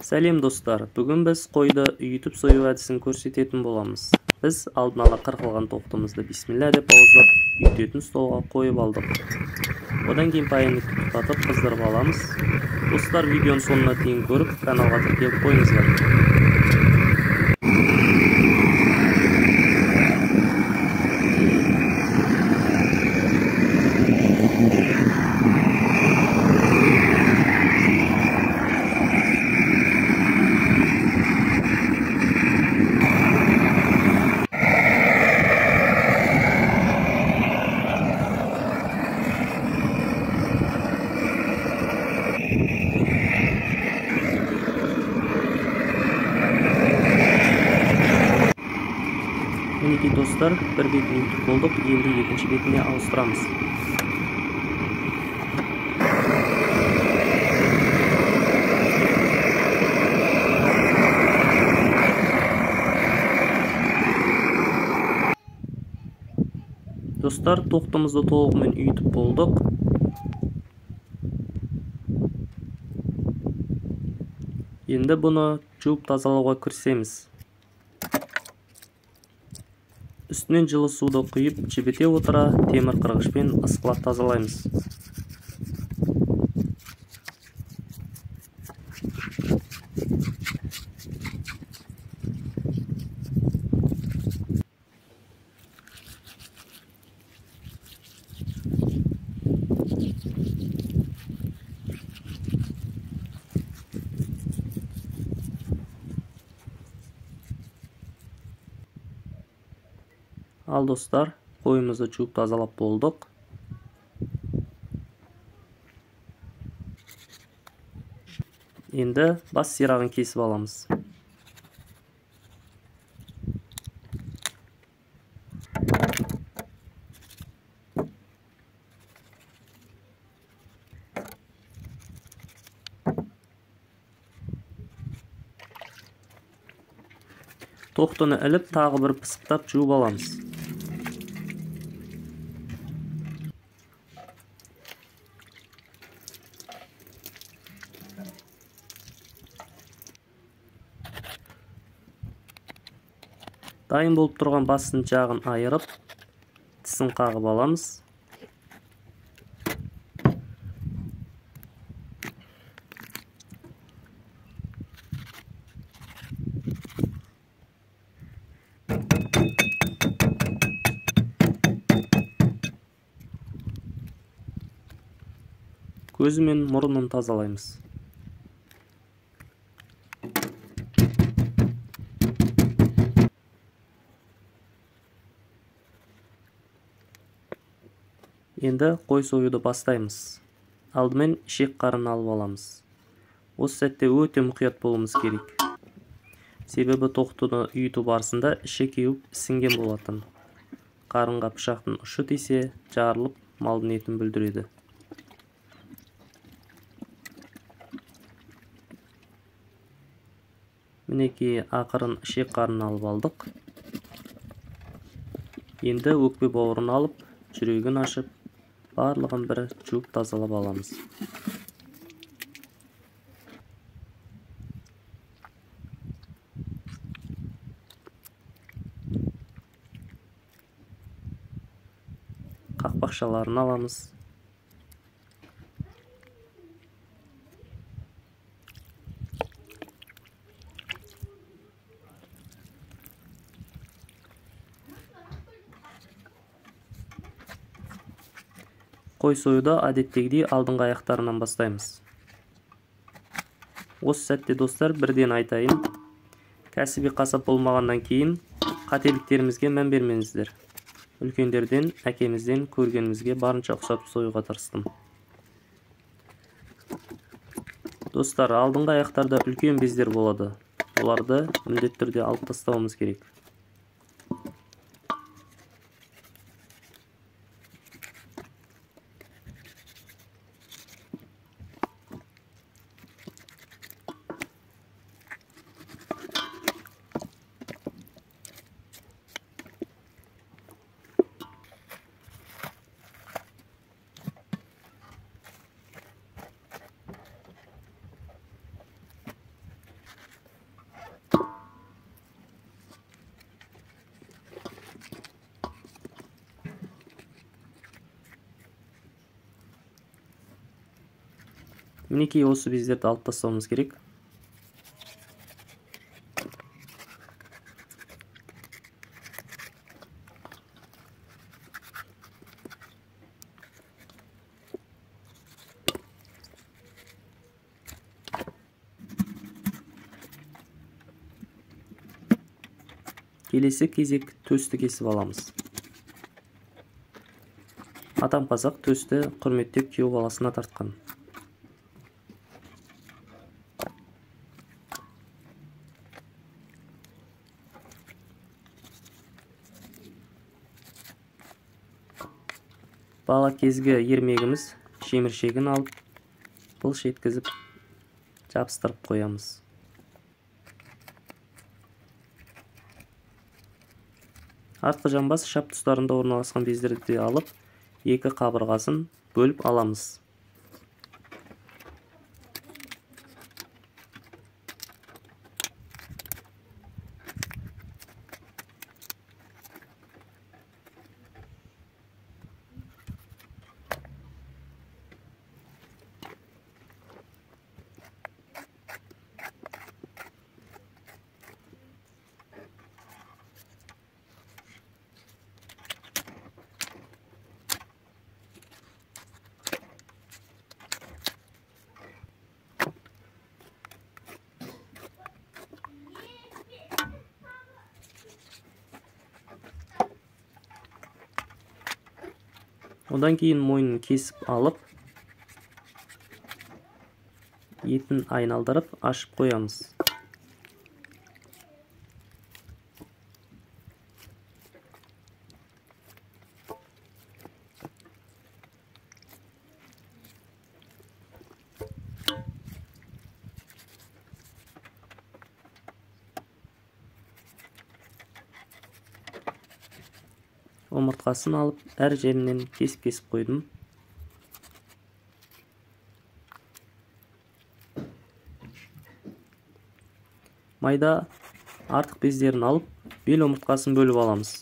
Сәлем достар, бүгін біз қойды үйітіп сою әдісін көрсететін боламыз. Біз алдын ала қырқылған тоқтымызды бисмилля деп бауыздап үйітетін столға қойып алдық. Одан кейін паяльникті тұтатып қыздырып аламыз. Достар, видеоның соңына дейін көріп, каналға тіркеліп қойыңыздар. Мінекей достар, бір бетін үйітіп болдық, енді екінші бетіне ауыстырамыз. Достар, тоқтымызды толығымен үйітіп болдық. Енді бұны жуып тазалауға кірісеміз. Үстінен жылы суды құйып, жібіте отыра темір қырғышпен ысқылап тазалаймыз. Ал достар, қойымызды жуып тазалап болдық. Енді бас сирағын кесіп аламыз. Тоқтыны іліп, тағы бір пысықтап жуып аламыз. Дайын болып тұрған бастың жағын айырып, тісін қағып аламыз. Көзі мен мұрнын тазалаймыз. Енді қой союды бастаймыз. Алдымен ішек қарын алып аламыз. Осы сәтте өте мұқият болуымыз керек. Себебі тоқтыны үйіту барысында іші кеуіп ісінген болатын. Қарынға пышақтың ұшы тисе, жарылып малдың етін бүлдіреді. Мінекей ақырын ішек қарын алып алдық. Енді өкпе бауырын алып, жүрегін ашып, барлығын бір жуып тазалап аламыз. Қақпақшаларын аламыз. Қой союды әдеттегідей алдыңғы аяқтарынан бастаймыз. Осы сәтте достар, бірден айтайын, кәсіби қасап болмағаннан кейін қателіктерімізге мән бермеңіздер. Үлкендерден, әкемізден көргенімізге барынша ұқсатып союға тырыстым. Достар, алдыңғы аяқтарда үлкен бездер болады. Оларды міндетті түрде алып тастауымыз керек. Мінекей осы бездерді алып тастауымыз керек. Келесі кезек төсті кесіп аламыз. Атам қазақ төсті құрметтеп күйеу баласына тартқан. Бала кезгі ермегіміз шеміршегін алып, былш еткізіп жабыстырып қоямыз. Артқы жамбас шап тұстарында орналасқан бездерді алып, екі қабырғасын бөліп аламыз. Одан кейін мойнын кесіп алып, етін айналдырып ашып қоямыз. Омыртқасын алып, әр жерінен кесіп-кесіп қойдым. Майда артық бездерін алып, бел омыртқасын бөліп аламыз.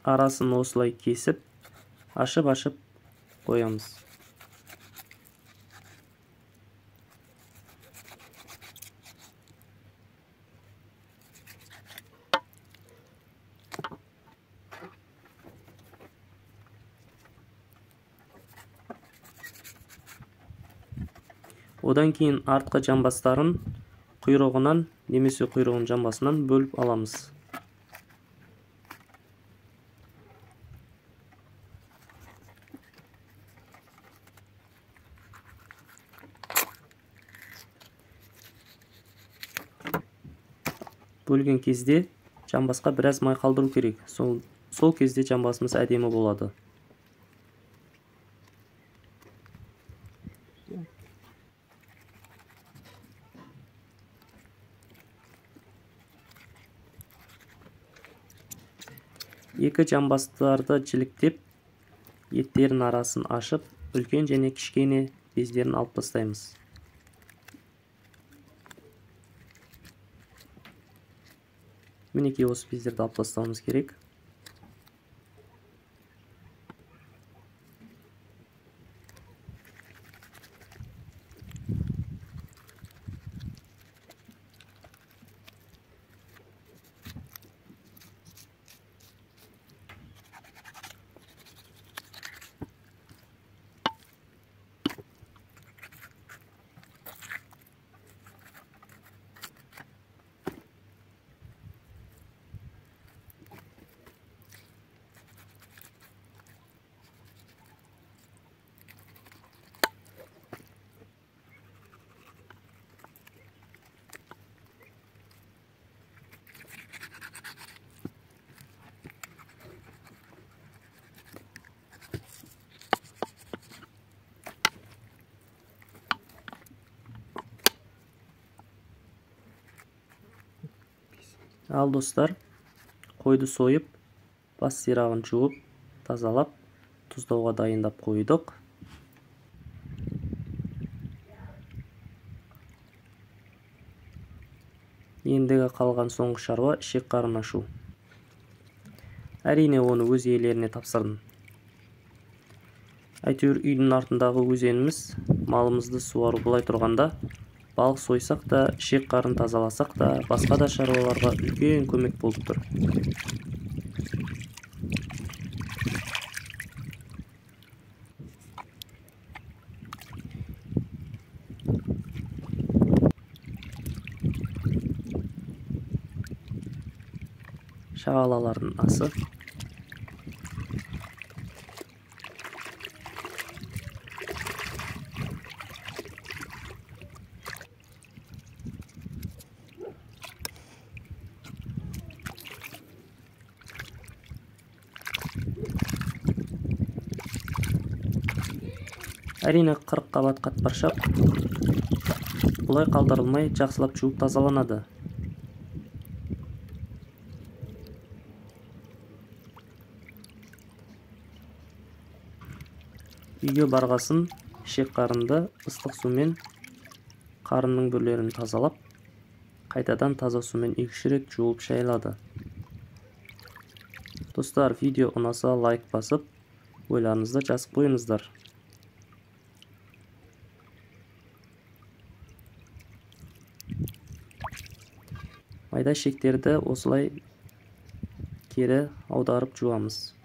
Арасын осылай кесіп, ашып-ашып қоямыз. Одан кейін артқы жамбастарын құйрығынан немесе құйрығының жамбасынан бөліп аламыз. Бөлген кезде жамбасқа біраз май қалдыру керек. Сол кезде жамбасымыз әдемі болады. Екі жамбастарды жіліктеп, еттерін арасын ашып, үлкен және кішкене бездерін алып тастаймыз. Мінекей осы бездерді алып тастауымыз керек. Ал достар, қойды сойып, бас сирағын жуып, тазалап, тұздауға дайындап қойдық. Ендігі қалған соңғы шаруа ішек қарын ашу. Әрине, оны өз иелеріне тапсырдым. Әйтеуір үйдің артындағы өзеніміз, малымызды суару былай тұрғанда, балық сойсақ та, ішек қарын тазаласақ та, басқа да шаруаларға үлкен көмек болып тұр. Шағалалардың асы. Әрине, 40 қабат қатпаршақ бұлай қалдырылмай жақсылап жуып тазаланады. Үйге барғасын ішек қарынды ыстық сумен қарынның бүрлерін тазалап, қайтадан таза сумен 2-3 рет жуылып шайылады. Достар, видео ұнаса лайк басып, ойларыңызды жазып қойыңыздар. Майда ішектерді осылай кері аударып жуамыз.